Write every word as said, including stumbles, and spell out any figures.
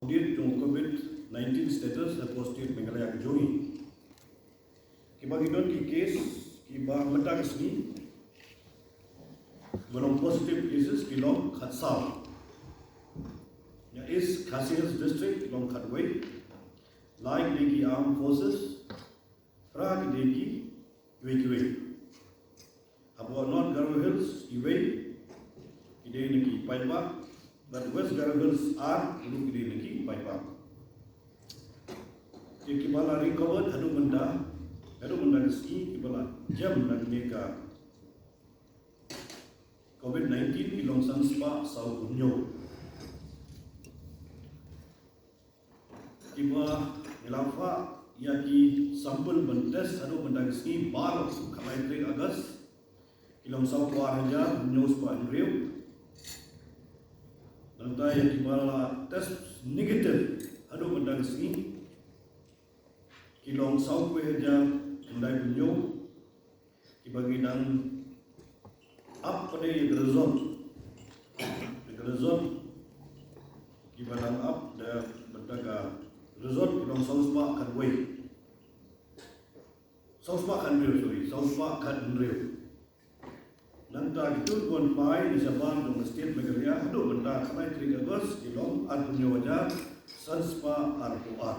Update jong COVID nineteen status ha ka state Meghalaya ka jong ngi. Kiba ki don ki case kiba mynta ka sngi ba long positive cases ki long khatsaw. Ïa East Khasi Hills District ki long khatwei. Lai ki dei ki armed forces, phra ki dei ki kiwei kiwei. Hapoh North Garo Hills iwei, ki dei na ki paidbah, bad West Garo Hills ar, ruh ki dei na ki paidbah. Ki, kiba la recovered haduh mynta, haduh mynta ka sngi, kiba la jem na kane ka COVID nineteen ki long san spah saw phew hynñiew. Kiba ngi la phah ïa ki sample ban test haduh mynta ka sngi baroh, khatlai tarik August, ki long saw phew ar hajar hynñiew spah hynriew. Nangta ïa kiba la test negative haduh mynta ka sngi, ki long saw phew hajar khyndai phew hynñiew. Kiba ngi dang ap pat ïa ka result. Ïa ka result kiba dang ap da bynta ka result ki long saw spah khatwei. Saw spah khathynriew, sorry, saw spah khathynriew. Nangta kito kiban phai na shabar jong ka state Meghalaya haduh mynta khatlai tarik August ki long arphew hynñiew hajar san spah arphew ar.